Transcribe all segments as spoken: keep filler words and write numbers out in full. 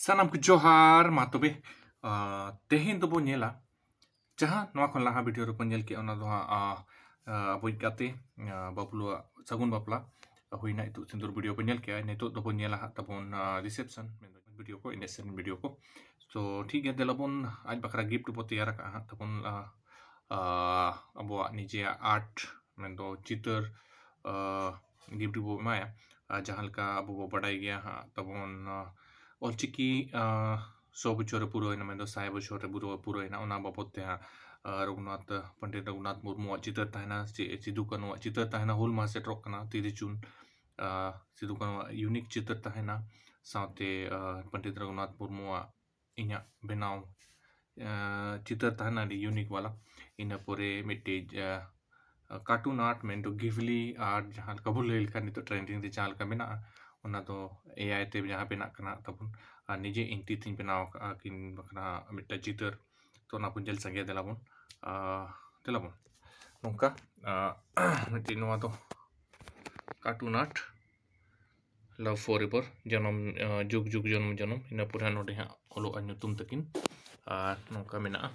ᱥᱟᱱᱟᱢ ᱠᱚ ᱡᱚᱦᱟᱨ᱾ ᱢᱟ ᱛᱚᱵᱮ, ᱟᱸ, ᱛᱮᱦᱮᱧ ᱫᱚᱵᱚᱱ ᱧᱮᱞᱟ, ᱡᱟᱦᱟᱸ ᱱᱚᱣᱟ ᱠᱷᱚᱱ ᱞᱟᱦᱟ ᱵᱷᱤᱰᱤᱭᱳ ᱨᱮᱵᱚᱱ ᱧᱮᱞ ᱠᱮᱜᱼᱟ, ᱚᱱᱟ ᱫᱚ ᱦᱟᱸᱜ, ᱟᱸ, ᱟᱸ, ᱟᱵᱚᱭᱤᱡ ᱜᱟᱛᱮ, ᱟᱸ, ᱵᱟᱹᱵᱞᱩᱣᱟᱜ ᱥᱟᱹᱜᱩᱱ ᱵᱟᱯᱞᱟ ᱦᱩᱭᱱᱟ, ᱤᱛᱩᱫ ᱥᱤᱸᱫᱩᱨ ᱵᱷᱤᱰᱤᱭᱳ ᱵᱚᱱ ᱧᱮᱞ ᱠᱮᱜᱼᱟ᱾ ᱱᱤᱛᱚᱜ ᱫᱚᱵᱚᱱ ᱧᱮᱞᱟ ᱦᱟᱸᱜ ᱛᱟᱵᱚᱱ, ᱟᱸ, ᱨᱤᱥᱮᱯᱥᱚᱱ, ᱢᱮᱱᱫᱚ ᱵᱷᱤᱰᱤᱭᱳ ᱠᱚ, ᱮᱱᱮᱡ ᱥᱮᱨᱮᱧ ᱵᱷᱤᱰᱤᱭᱳ ᱠᱚ᱾ ᱛᱚ ᱴᱷᱤᱠ ᱜᱮᱭᱟ, ᱫᱮᱞᱟ ᱵᱚᱱ, ᱟᱡ ᱵᱟᱠᱷᱨᱟ ᱜᱤᱯᱷᱴ ᱵᱚ ᱛᱮᱭᱟᱨ ᱟᱠᱟᱜᱼᱟ ᱦᱟᱸᱜ ᱛᱟᱵᱚᱱ, ᱟᱸ, ᱟᱸ, ᱟᱵᱚᱣᱟᱜ ᱱᱤᱡᱮᱭᱟᱜ ᱟᱨᱴ, ᱢᱮᱱᱫᱚ ᱪᱤᱛᱟᱹᱨ, ᱟᱸ, ᱜᱤᱯᱷᱴ ᱵᱚ ᱮᱢᱟᱭᱟ᱾ ᱟᱨ ᱡᱟᱦᱟᱸ ᱞᱮᱠᱟ ᱟᱵᱚ ᱵᱚ ᱵᱟᱰᱟᱭ ᱜᱮᱭᱟ ᱦᱟᱸᱜ ᱛᱟᱵᱚᱱ, ᱟᱸ, ᱚᱞᱪᱤᱠᱤ, ᱟᱸ, ᱥᱚ ᱵᱚᱪᱷᱚᱨ ᱨᱮ ᱯᱩᱨᱟᱹᱣᱮᱱᱟ, ᱢᱮᱱᱫᱚ ᱥᱟᱭ ᱵᱚᱪᱷᱚᱨ ᱨᱮ ᱯᱩᱨᱟᱹᱣ, ᱯᱩᱨᱟᱹᱣᱮᱱᱟ᱾ ᱚᱱᱟ ᱵᱟᱵᱚᱫ ᱛᱮ ᱦᱟᱸᱜ, ᱟᱸ, ᱨᱚᱜᱷᱩᱱᱟᱛᱷ, ᱯᱚᱱᱰᱤᱛ ᱨᱚᱜᱷᱩᱱᱟᱛᱷ ᱢᱩᱨᱢᱩᱣᱟᱜ ᱪᱤᱛᱟᱹᱨ ᱛᱟᱦᱮᱱᱟ, ᱪᱮ ᱥᱤᱫᱩ ᱠᱟᱹᱱᱩᱣᱟᱜ ᱪᱤᱛᱟᱹᱨ ᱛᱟᱦᱮᱱᱟ᱾ ᱦᱩᱞ ᱢᱟᱦᱟ ᱥᱮᱴᱮᱨᱚᱜ ᱠᱟᱱᱟ, ᱛᱤᱨᱤᱥ ᱡᱩᱱ᱾ ᱟᱸ, ᱥᱤᱫᱩ ᱠᱟᱹᱱᱩᱣᱟᱜ ᱤᱭᱩᱱᱤᱠ ᱪᱤᱛᱟᱹᱨ ᱛᱟᱦᱮᱱᱟ, ᱥᱟᱶᱛᱮ, ᱟᱸ, ᱯᱚᱱᱰᱤᱛ ᱨᱚᱜᱷᱩᱱᱟᱛᱷ ᱢᱩᱨᱢᱩᱣᱟᱜ ᱤᱧᱟᱹᱜ ᱵᱮᱱᱟᱣ, ᱟᱸ, ᱪᱤᱛᱟᱹᱨ ᱛᱟᱦᱮᱱᱟ, ᱟᱹᱰᱤ ᱤᱭᱩᱱᱤᱠ ᱵᱟᱞᱟ᱾ ᱤᱱᱟᱹ ᱯᱚᱨᱮ ᱢᱤᱫᱴᱤᱡ, ᱟᱸ, ᱠᱟᱨᱴᱩᱱ ᱟᱨᱴ, ᱢᱮᱱᱫᱚ ᱜᱷᱤᱵᱽᱞᱤ ᱟᱨᱴ, ᱡᱟᱦᱟᱸ ᱞᱮᱠᱟ ᱵᱚ ᱞᱟᱹᱭ ᱞᱮᱠᱷᱟᱱ ᱱᱤᱛᱚᱜ ᱴᱨᱮᱱᱰᱤᱝ ᱨᱮ ᱡᱟᱦᱟᱸ ᱞᱮᱠᱟ ᱢᱮᱱᱟᱜᱼᱟ, ᱚᱱᱟ ᱫᱚ ᱮ ᱟᱭ ᱛᱮ ᱡᱟᱦᱟᱸ ᱵᱮᱱᱟᱜ ᱠᱟᱱᱟ ᱛᱟᱵᱚᱱ, ᱟᱨ ᱱᱤᱡᱮ ᱤᱧ ᱛᱤ ᱛᱤᱧ ᱵᱮᱱᱟᱣ ᱟᱠᱟᱫᱼᱟ ᱟᱹᱠᱤᱱ ᱵᱟᱠᱷᱨᱟ ᱢᱤᱫᱴᱟᱝ ᱪᱤᱛᱟᱹᱨ᱾ ᱛᱚ ᱚᱱᱟ ᱵᱚᱱ ᱧᱮᱞ ᱥᱟᱸᱜᱮᱭᱟ, ᱫᱮᱞᱟ ᱵᱚᱱ, ᱟᱸ, ᱫᱮᱞᱟ ᱵᱚᱱ᱾ ᱱᱚᱝᱠᱟ, ᱟᱸ, ᱢᱤᱫᱴᱤᱡ ᱱᱚᱣᱟ ᱫᱚ ᱠᱟᱨᱴᱩᱱ ᱟᱨᱴ, Love Forever, ᱡᱚᱱᱚᱢ, ᱟᱸ, ᱡᱩᱜᱽ ᱡᱩᱜᱽ ᱡᱚᱱᱚᱢ ᱡᱚᱱᱚᱢ᱾ ᱤᱱᱟᱹ ᱯᱚᱨᱮ ᱦᱟᱸᱜ ᱱᱚᱰᱮ ᱦᱟᱸᱜ ᱚᱞᱚᱜᱼᱟ ᱧᱩᱛᱩᱢ ᱛᱟᱹᱠᱤᱱ, ᱟᱨ ᱱᱚᱝᱠᱟ ᱢᱮᱱᱟᱜᱼᱟ,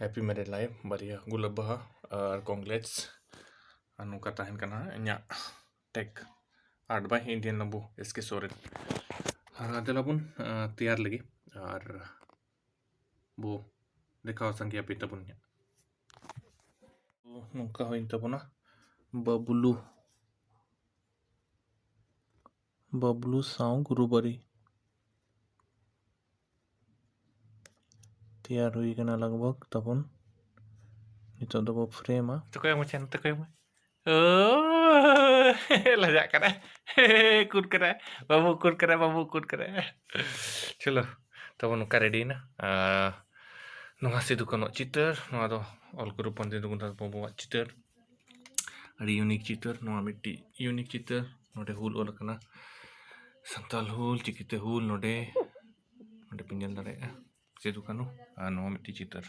Happy Married Life, ᱵᱟᱨᱭᱟ ᱜᱩᱞᱟᱹᱵ ᱵᱟᱦᱟ ᱟᱨ Congrats᱾ ᱟᱨ ᱱᱚᱝᱠᱟ ᱛᱟᱦᱮᱱ ᱠᱟᱱᱟ ᱤᱧᱟᱹᱜ tag, art by Indian Labu S K ᱥᱚᱨᱮᱱ᱾ ᱟᱨ ᱫᱮᱞᱟ ᱵᱚᱱ, ᱟᱸ, ᱛᱮᱭᱟᱨ ᱞᱮᱜᱮ ᱟᱨ ᱵᱚ ᱫᱮᱠᱷᱟᱣ ᱥᱟᱸᱜᱮ ᱟᱯᱮ ᱛᱟᱵᱚᱱ ᱦᱟᱸᱜ᱾ ᱛᱚ ᱱᱚᱝᱠᱟ ᱦᱩᱭᱮᱱ ᱛᱟᱵᱚᱱᱟ ᱵᱟᱵᱞᱩ, ᱵᱟᱵᱞᱩ ᱥᱟᱶ ᱜᱩᱨᱩᱵᱟᱨᱤ᱾ ᱛᱮᱭᱟᱨ ᱦᱩᱭ ᱠᱟᱱᱟ ᱞᱟᱜᱽ ᱵᱷᱟᱜᱽ ᱛᱟᱵᱚᱱ᱾ ᱱᱤᱛᱚᱜ ᱫᱚᱵᱚ ᱯᱷᱨᱮᱢᱟ᱾ ᱛᱚᱠᱚᱭ ᱢᱟᱪᱷᱟ, ᱛᱚᱠᱚᱭ ᱢᱟ᱾ ᱳ, ᱞᱟᱡᱟᱜ ᱠᱟᱱᱟ᱾ ᱠᱩᱫ ᱠᱟᱱᱟ᱾ ᱵᱟᱹᱵᱩ ᱠᱩᱫ ᱠᱟᱱᱟ, ᱵᱟᱹᱵᱩ ᱠᱩᱫ ᱠᱟᱱᱟ᱾ ᱪᱚᱞᱚ, ᱛᱟᱵᱚᱱ ᱱᱚᱝᱠᱟ ᱨᱮᱰᱤᱭᱮᱱᱟ᱾ ᱟᱨ ᱱᱚᱣᱟ ᱥᱤᱫᱩ ᱠᱟᱹᱱᱩᱣᱟᱜ ᱪᱤᱛᱟᱹᱨ, ᱱᱚᱣᱟ ᱫᱚ ᱚᱞ ᱜᱩᱨᱩ ᱯᱚᱱᱰᱤᱛ ᱨᱚᱜᱷᱩᱱᱟᱛᱷ ᱢᱩᱨᱢᱩᱣᱟᱜ ᱪᱤᱛᱟᱹᱨ᱾ ᱟᱹᱰᱤ ᱤᱭᱩᱱᱤᱠ ᱪᱤᱛᱟᱹᱨ, ᱱᱚᱣᱟ ᱢᱤᱫᱴᱤᱡ ᱤᱭᱩᱱᱤᱠ ᱪᱤᱛᱟᱹᱨ᱾ ᱱᱚᱰᱮ ᱦᱩᱞ ᱚᱞ ᱟᱠᱟᱱᱟ, ᱥᱟᱱᱛᱟᱞ ᱦᱩᱞ, ᱪᱤᱠᱤᱛᱮ ᱦᱩᱞ, ᱱᱚᱰᱮ, ᱱᱚᱰᱮ ᱯᱮ ᱧᱮᱞ ᱫᱟᱲᱮᱭᱟᱜᱼᱟ ᱥᱤᱫᱩ ᱠᱟᱹᱱᱩ ᱟᱨ ᱱᱚᱣᱟ ᱢᱤᱫᱴᱤᱡ ᱪᱤᱛᱟᱹᱨ᱾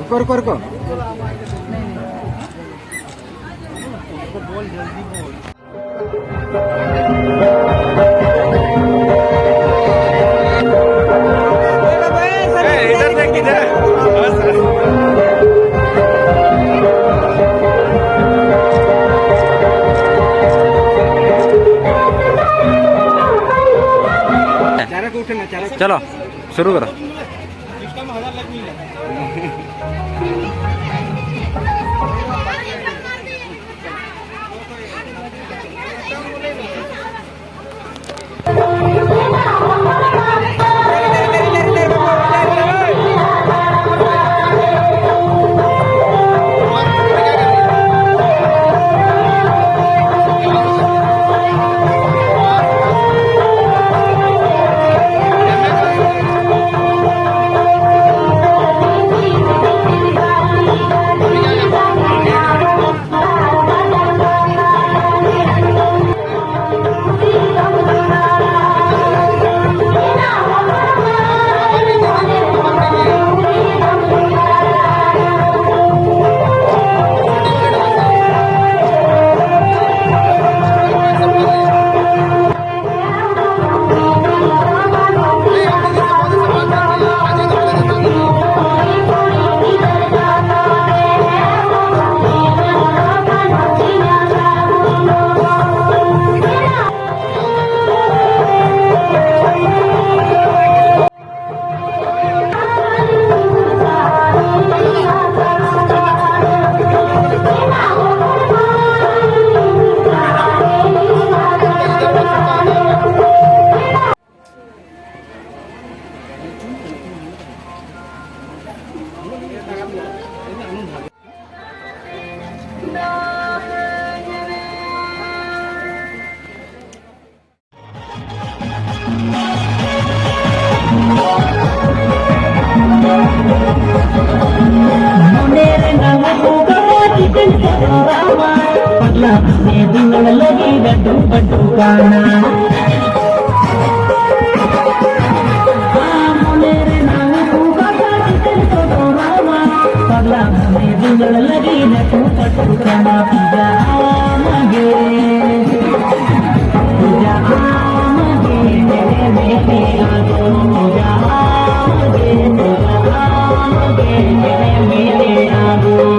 रुको, रुको, रुको। ए, इधर देख, इधर। चारा को उठे ना, चारा। चलो, शुरू करो। ᱫᱩᱞᱟᱹᱲ ᱞᱟᱹᱜᱤᱫ ᱟᱹᱰᱩ ᱟᱹᱰᱩ ᱠᱟᱱᱟ᱾ ᱟᱢ ᱢᱚᱱᱮ ᱨᱮᱱᱟᱜ ᱠᱩᱠᱢᱩ ᱠᱟᱛᱷᱟ ᱪᱤᱛᱟᱹᱨ ᱥᱚᱫᱚᱨᱟᱢᱟ᱾ ᱯᱟᱜᱽᱞᱟ ᱢᱚᱱᱮ ᱫᱩᱞᱟᱹᱲ ᱞᱟᱹᱜᱤᱫ ᱟᱹᱰᱩ ᱟᱹᱰᱩ ᱠᱟᱱᱟ᱾ ᱯᱩᱡᱟ ᱟᱢ ᱜᱮ, ᱯᱩᱡᱟ ᱟᱢ ᱜᱮ, ᱯᱩᱡᱟ ᱟᱢ ᱜᱮ, ᱯᱩᱡᱟ ᱟᱢ ᱜᱮ, ᱯᱩᱡᱟ ᱟᱢ ᱜᱮ᱾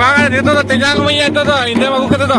ᱟᱨ ᱱᱤᱛᱚᱜ ᱫᱚ ᱛᱮᱧᱟᱝ ᱢᱟᱹᱭ ᱱᱤᱛᱚᱜ ᱫᱚ ᱤᱱᱟᱹ ᱟᱹᱜᱩ ᱠᱟᱛᱮ ᱫᱚ᱾